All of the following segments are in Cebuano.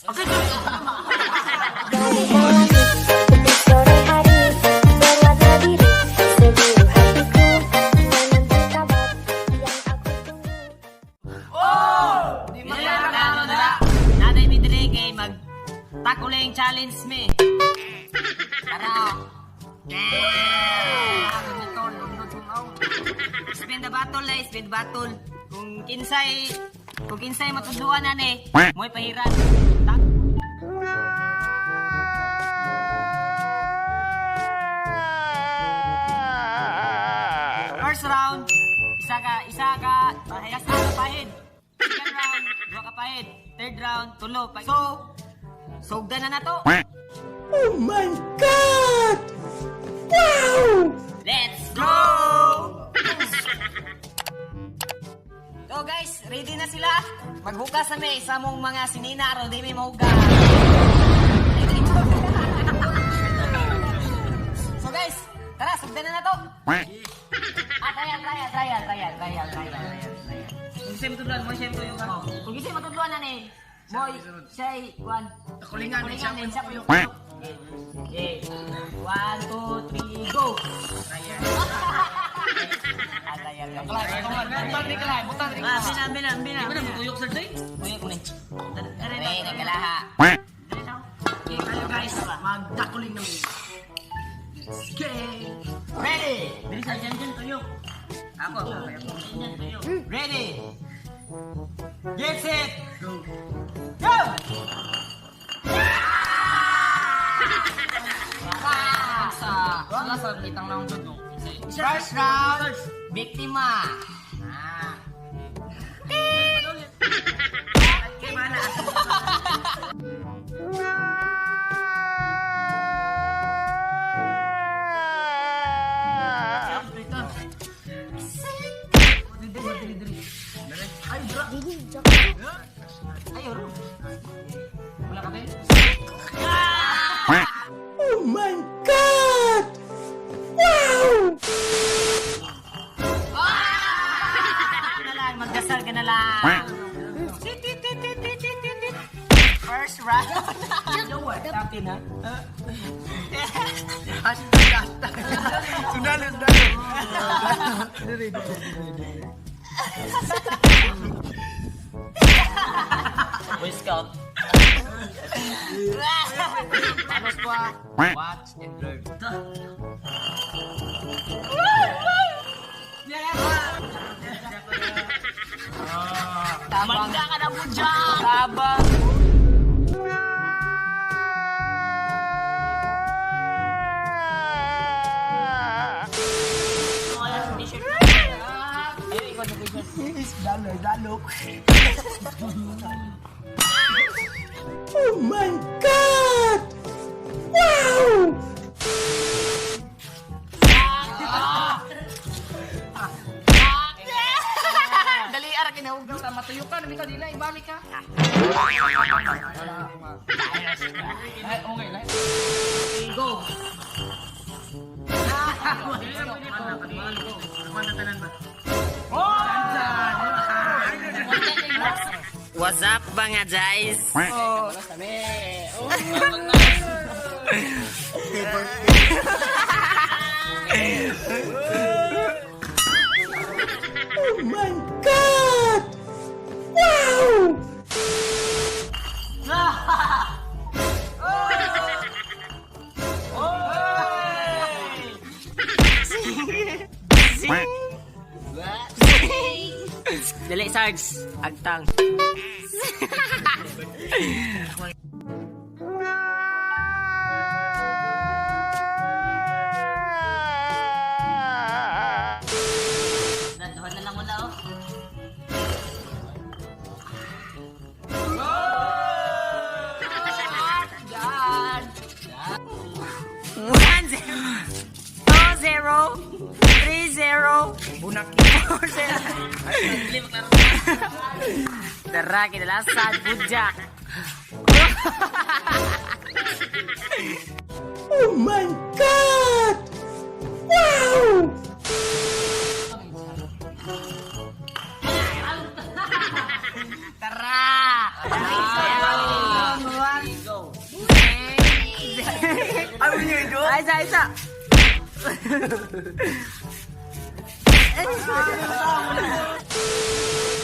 Okay. Dari langit, tepi sore hari, berwarna biru, sebiru hatiku, menanti kabar yang aku tunggu. Di maklaro na. Nanay mi diri kay mag takuling challenge mi. Tara. Spin the battle eh, spin the battle. Kung kinsay matudluan na ni, mo'y pahiran. First round, isa ka, isa ka pahid. Second round, duha ka pahid. Third round, tulo. So, sugdan na nato. Oh my God! Wow! Let's go! So guys, ready na sila. Maghukas na mi sa mong mga sinina aron di mi mahuga. So guys, tara, sugdan na nato. Ah, trial, trial, trial, trial, trial, trial, trial. Kung gusto matudluan mo, siyempre yung oh. Kung gusto matudluan na ni, Moy, siya'y, one. Kulingan, Kulingan, siya po yung. Okay. One, two, three, go! Ah, trial, trial. Ah, bina, bina, bina. Di ba na mutuyok sir Day? Tuyok ko ni. Re, nagkalaha. Okay, tayo guys, magtakuling namin. Let's go! Ready! Dili sa dyan dyan tuyok. Ako, ako. Dyan tuyok. Ready! Get set! Go! Go! Sa wala sa mitang lang dudong. First round, biktima. Ah. Ay, oro. Wala ka ba? Oh my God! Wow! Na lang, magdasal ka na lang. First round. Atin ha? Hashtag, hashtag. Sundalo, sundalo. Boy Scout. Panos ko ah. Watch and learn. Tabang. Mangga ka na mo dyan! Tabang. Dalo, dalo. Oh my God! Wow! Dali, ara kinahugaw. Sa matuyo ka, nami ka dila, ibalik ka. Ay, okay, lang. Go. What's up, mga guys? Oh. Oh my God! Wow! Dali, Sarge. Agtang. Duhan na lang wala, oh. God. 1 0 2 0 3 0 Bunak. 4 0. Tara, kinalasan, budjak. Oh my God! Wow! Tara! Isa, isa.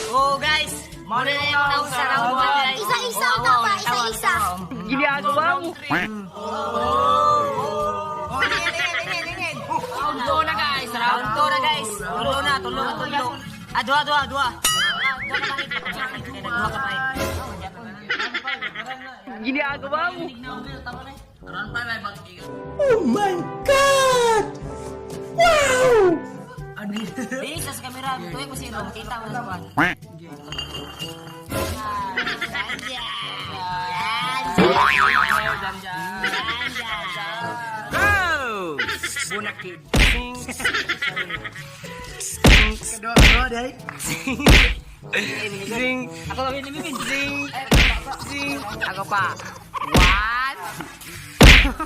Oh, guys. Muna na yung naong sa round 1, guys. Isa-isa ang tama, isa-isa. Ginagawa mo. Oh, tingin, tingin, tingin, tingin. Round 2 na, guys. Round 2 na, guys. Tulo na, tulo na, tulo. Ah, dua, dua, dua. Dua ka pa eh. Ginagawa mo. Oh my God! Wow! Bilis sa camera. Tuwi mo si Rom. Kita mo na sa kwan. Bunakid. Kadua, kadua, day. Zing. Ako kami ni Mimin. Zing. Zing. Ako pa. One. Okay.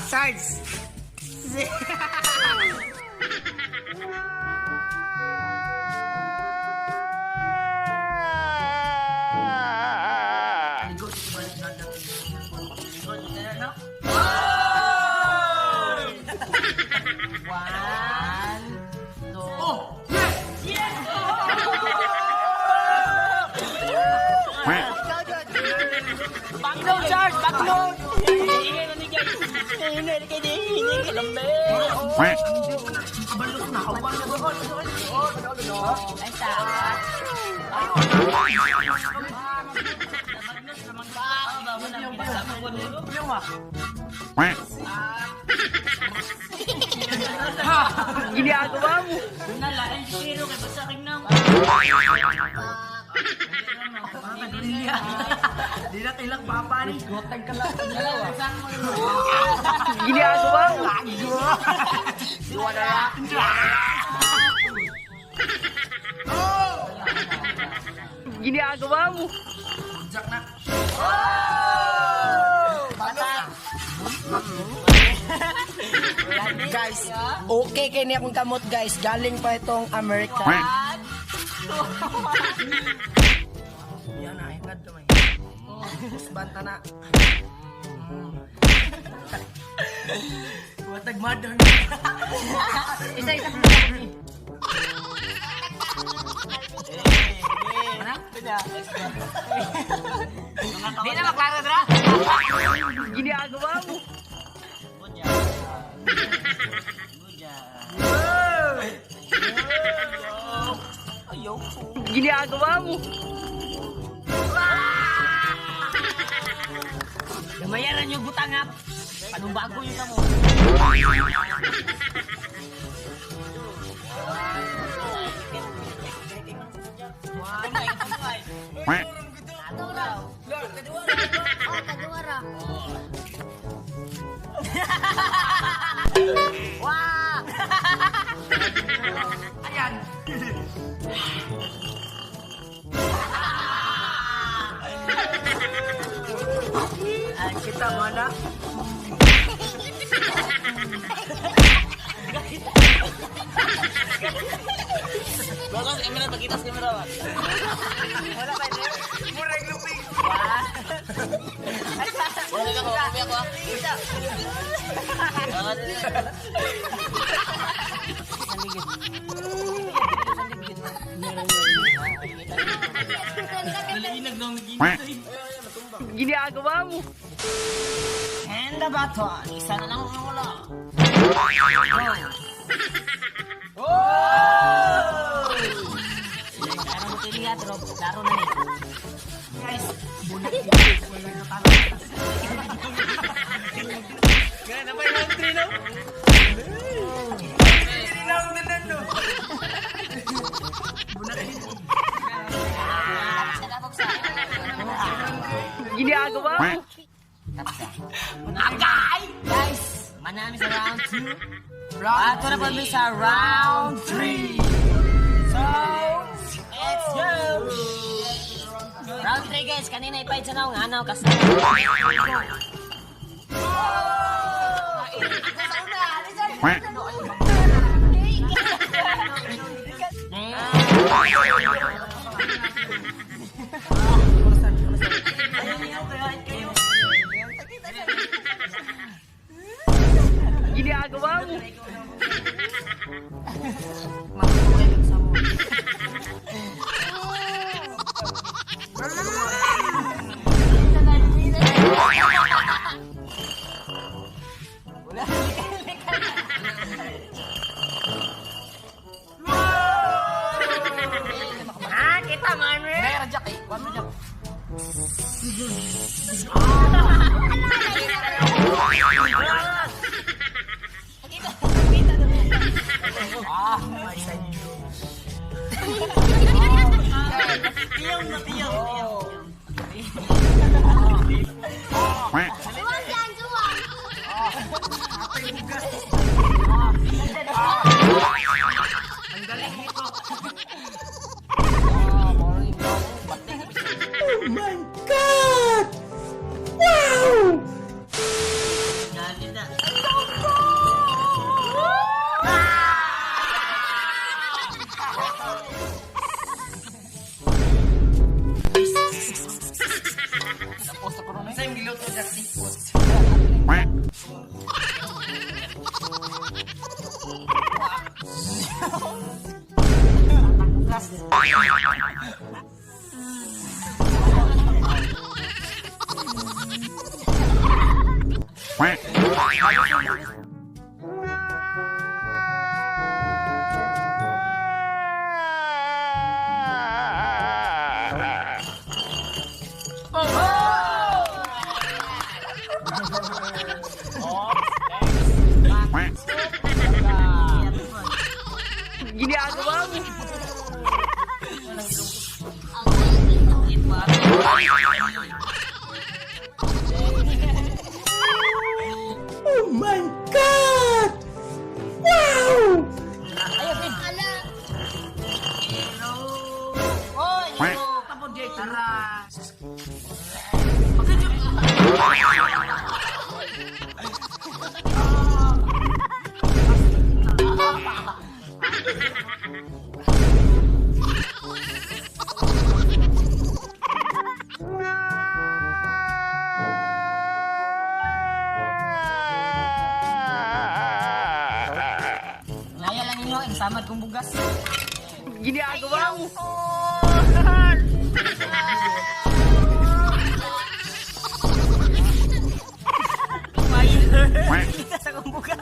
Sarge. One, two. Backload, Sarge. Backload. Ay, sa. Ginagawa mo. Di na kailang papa ni. Ginagawa mo. Ginagawa mo. Guys, okay kay niya akong kamot guys. Galing pa itong Amerika. Yan na, hingad to may. Banta na. Watag mother. Isa, isa. Di na maklaro, dra. Ginagawa mo. Ginagawa mo. Gamayaran yung butang ha. Panubago yung kamo. Oh, kadua ra. Ay, kita mo na. Ginagawa mo. And the button. Isa na lang ang wala. Oh! Laro mo tiniya, pero laro na ni. Guys, Ginagawa mo. Agay! Guys, manami sa round 2. Round 2 na po kami sa round 3. So, let's go! Round 3 guys, kanina ipahit sa naong anaw kasi. Ginagawa mo. Matutuloy ka sa mo. Ah, kita man, eh. Meron Jack eh. One Jack. Kita, kita na. Ah, my side. Iyong na, iyong, iyong. Suwang dyan, suwang. Ang galing nito. Galit na. Tapos ako rin. Sa'yo giluto Jack sipot. Ginagawa mo. Ala. Oy, ito. Tapos Jay, tara. Ngaya lang ninyo, ang samad kong bugas. Ginagawa mo. Kita sa kong bugas.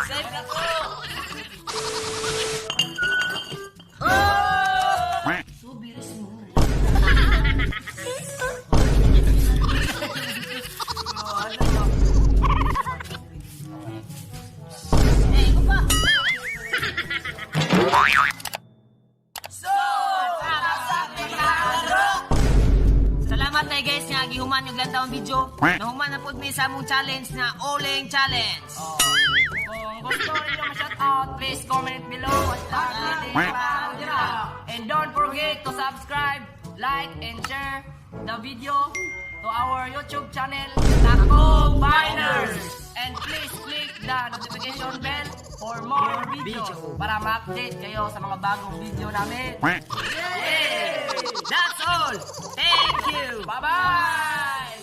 Save na ko. So, bilis mo. Eh, ikaw pa. Salamat na guys nga gihuman yung lantaw ang video. Nahuman na pud mi sa among challenge na Oleng Challenge. Kung gusto niyo ma-shout out, please comment below #And don't forget to subscribe, like, and share the video to our YouTube channel, Taco Biners! And please click the notification bell for more videos para ma-update kayo sa mga bagong video namin. Yay! That's all. Thank you. Bye-bye!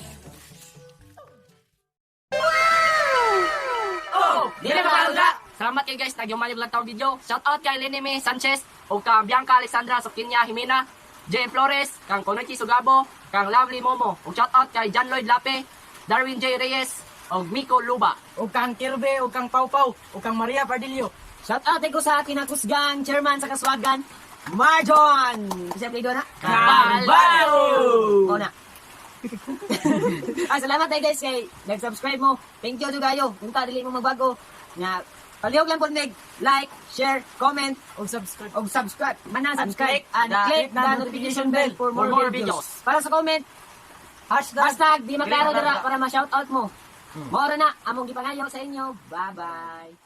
Oh, Dili makalda! Salamat kayo guys, nagyuman yung lang video. Shout out kay Lenime Sanchez, o kang Bianca Alexandra Sokinya Jimena, JM Flores, kang Konochi Sugabo, kang Lovely Momo. O shout out kay John Lloyd Lape, Darwin J. Reyes, o Miko Luba. O kang Kirbe, o kang Pau-Pau, o kang Maria Pardillo. Shout out ko sa kinakusgan, chairman sa Kaswagan, Marjon! Siyempre doon na. Carvalho! Oo na. Ah, salamat tayo guys kay nag-subscribe mo. Thank you kayo. Kung ta dili mo magbago nga palihog lang po mig like, share, comment O subscribe. og subscribe. Mana subscribe click and click the notification bell for more videos. Para sa comment, Hashtag hashtag di maklaro dira para ma-shoutout mo. Mao ra na among gipangayo sa inyo. Bye-bye.